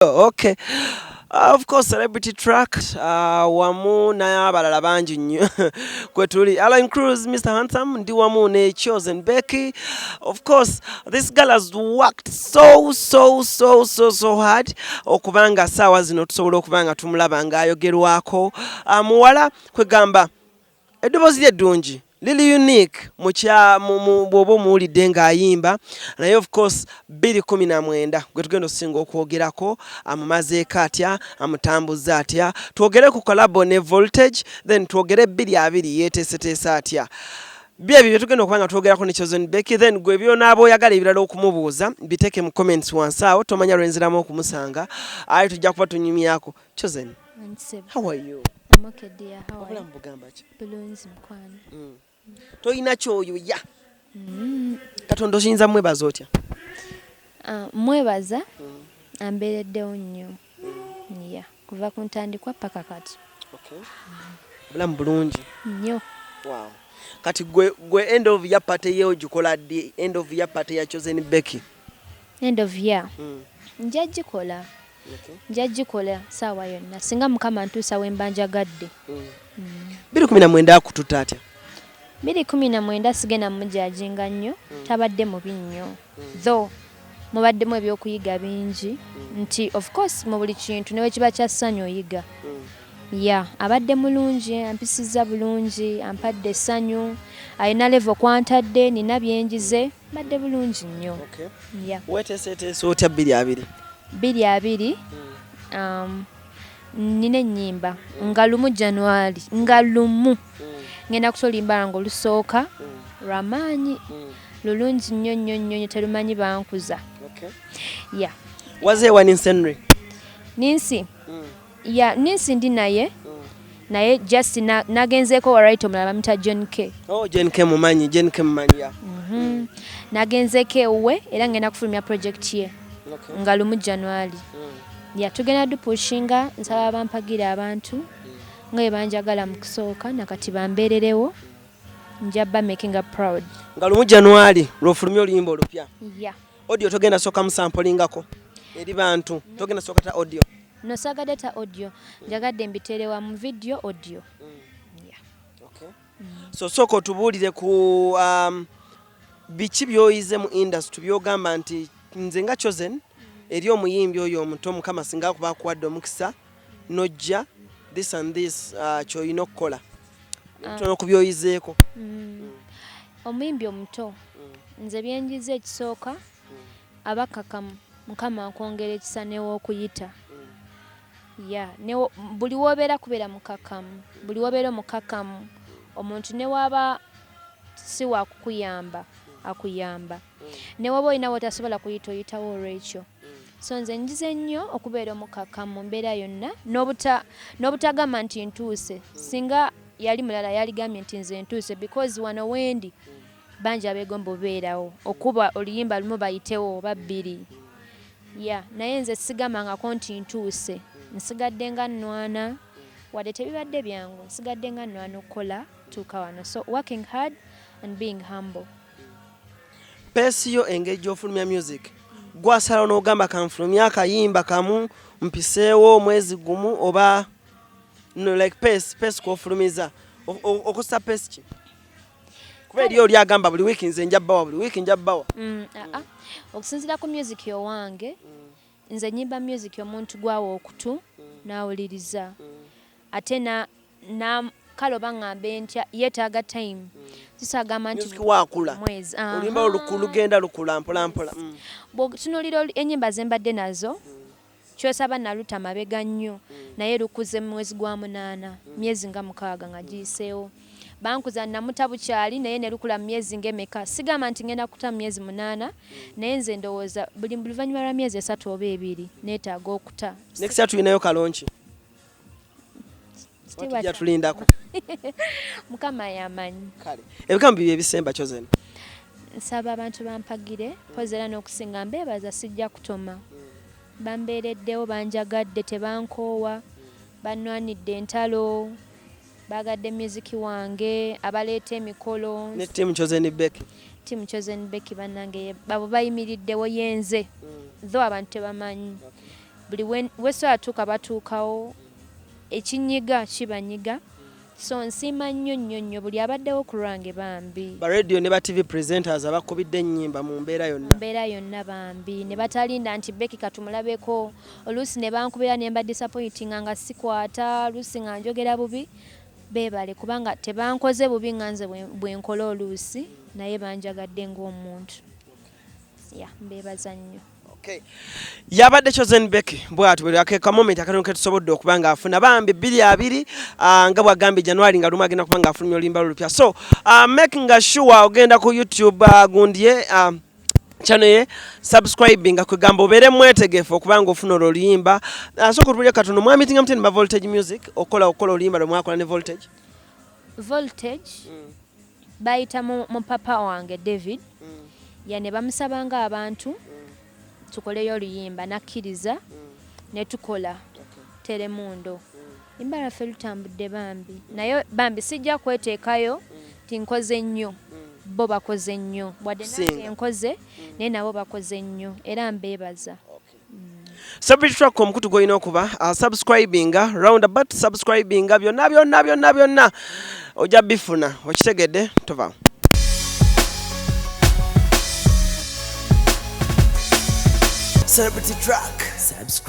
Okay. Of course, Celebrity Track wamu n'abalala bangi nnyo kwe tuli. Alan Cruz, Mr Handsome, ndi wamu ne Chosen Becky. Of course, this girl has worked so so so so so hard okubanga saawa zino tusobola okuba nga tumulaba ng'ayogerwako. Muwala kwegamba eddoboozi lye eddungi lili unique mukya bw'oba omuwulidde ng'ayimba. Naye of course 2019 gwe tugenda okusinga okwogerako, amumazeeko atya, amutambuza atya, twogere ku collabo ne Voltage, then twogere 2020 yeeteeseteese atya. Byebyo bye tugenda okuba nga twogerako ne Chosen Becky. Then gwe byonaaba oyagala ebirala okumubuuza, biteeke mu comments wansi awo. Tomanya lwenziramu okumusanga, aye tujja kuba tunyumyako. Chosen, how are you? I'm okay, dear. How are you? Obulamu bugamba ki? Bulungi, mukwano. Toyina kyoyoya? Katonda oyinza mwebaza otya? Mwebaza ambeereddewo nnyo, ya kuva ku ntandikwa paka kati. Obulamu bulungi? Nnyo. Wow. Kati gwe end of year party ye ogikola ddi, end of year party ya Chosen Becky? End of year nja gikola. Nja gikola saawa yonna singa Mukama ntuusa we mba njagadde. 2019 akututa atya? 2019 sigenda mujajinga nnyo, tabadde mubi nnyo, though mubaddemu ebyokuyiga bingi, nti of course mu buli kintu ne bwe kiba kya ssanyu oyiga. Ya abadde mulungi, ampisizza bulungi, ampadde essanyu, alina level kwantadde, nina byenjize, mbadde bulungi nnyo. Ya. Weteeseteese otya 2020? 2020 nina ennyimba nga 1 January, nga 1 ngenda kuta oluyimba lwange olusooka lwamaanyi, lulungi nnyo nnyo nnyo nnyo, terumanyi bankuza. Ya. Wazeewa Ninsenry? Ninsi, ya Ninsi ndi naye, naye just nagenzeeko wa right omulala bamuyita John K. Oh, John K mumanyi, John K mumanyi, ya. Nagenzeeko ewuwe era ngenda kufulumya project ye nga 1 January. Ya, tugenda dupushinga. Nsaba bampagira abantu nga bwe banjagala mu kusooka nakati bambeererewo, nja ba making a proud. Nga 1 January lwofulumya oluyimba olupya? Ya. Audio togenda soka musampolingako eri bantu? Togenda soka ta audio? No, saagadde ta audio, njagadde mbiteerewa mu video audio. Yeah. So sooka otubuulire ku biki by'oyize mu industry by'ogamba nti nze nga Chosen, eri omuyimbi oyo omuto, Mukama singa akuba akuwadde omukisa nojja, this and this ky'olina okukola, ebitono ku by'oyizeeko. Omuyimbi omuto, nze byenjize ekisooka, abakakamu, Mukama akwongera ekisa new'okuyita. Ya, buli wobeera kubeera mukakamu, buli wobeera omukakamu, omuntu ne waba si wakukuyamba akuyamba, ne woba olina wotasobola kuyita oyitawo. Olwekyo so nze njize nnyo okubeera omukakamu mu mbeera yonna n'obutagamba nti ntuuse. Singa yali mulala yaligambye nti nze ntuuse, because wano wendi bangi abeegomba obeerawo okuba oluyimba lumu bayitewo oba bbiri. Ya, naye nze sigambangako nti ntuuse, nsigadde nga nnwana, wadde tebibadde byangu, nsigadde nga nnwana okukola tuuka wano. So working hard and being humble. Pace yo, engeri gy'ofulumya music, gwasalawo n'ogamba kanfulumya akayimba kamu mpiseewo omwezi gumu, oba no, like pace kwofulumiza okozesa pace ki? Kuba eri oli agamba buli wiiki nze nja bbawa, buli wiiki nja bbawa. Aa, okusinziira ku music owange, nze nyimba music omuntu gwawa okutu n'awuliriza, ate na kale oba ŋŋambe ntya, yeetaaga time, sisagamba nti music waakula mwezi. Oluyimba lugenda lukula mpola mpola. Bw'otunuulira ennyimba ze mbadde nazo, kyosaba naluta mabega nnyo, naye lukuze mu mwezi gwa 8, myezi nga 6 nga giyiseewo. Bankuza namuta bukyali, naye ne lukula mu myezi ng'emeka. Sigamba nti ngenda kuta mu myezi 8, naye nze ndowooza buli luvannyuma lwa myezi 3 oba 2 neetaaga okuta. Next year tulinayo ka launch? Kitiibwa tujja tulindako. Mukama yamanyi. Kale, ebigambo bibyo ebisemba, Chosen? Nsaba abantu bampagire pozi era n'okusinga mbeebaza, sijja kutoma, bambeereddewo, banjagadde, tebankoowa, bannwanidde entalo, baagadde music wange, abaleeta emikolo. Ne team Chosen Becky. Team Chosen Becky bannange, babo bayimiriddewo, yenze, though abantu tebamanyi. Buli wesobola tuuka batuukawo, ekinyiga kibanyiga. So nsiima nnyo nnyo nnyo buli abaddewo ku lwange bambi. Ba radio ne ba TV presenters abakubidde ennyimba mu mbeera yonna. Mbeera yonna bambi, ne batalinda nti Becky katumulabeko. Oluusi ne bankubira ne mba disappointinga nga sikwata, oluusi nga njogera bubi. Beebale kubanga tebankoze bubi nga nze bwe nkola oluusi, naye banjagadde ng'omuntu. Ya, mbeebaza nnyo. Okay. Yabadde Chosen Becky bw'atyo bwe aka moment akatono ke tusobodde okuba ng'afuna bambi 20 nga bw'agambye January nga lumu agenda kuba ng'afulumya oluyimba lupya. So making sure ogenda ku YouTube gundye channel ye, subscribing, kwegamba obeere mwetegefu okuba nga ofuna olwo oluyimba. So kutulya katono, mwamitinga muteni ba Voltage Music okola oluyimba lwe mwakola ne Voltage? Voltage bayita mu papa wange David, ya ne bamusaba ng'abantu tukoleyo oluyimba, nakkiriza ne tukola Telemundo. Oluyimba lwaffe lutambudde bambi, naye bambi sijja kweteekayo nti nkoze nnyo. Bo bakoze nnyo, wadde nange Singa. nkoze, naye nabo bakoze nnyo era mbeebaza. Celebrity Track, omukutu gw'olina okuba subscribinga, roundabout subscribinga, byonna byonna byonna byonna ojja bifuna. Okitegedde? Tovaawo. Celebrity Track. Subscribe.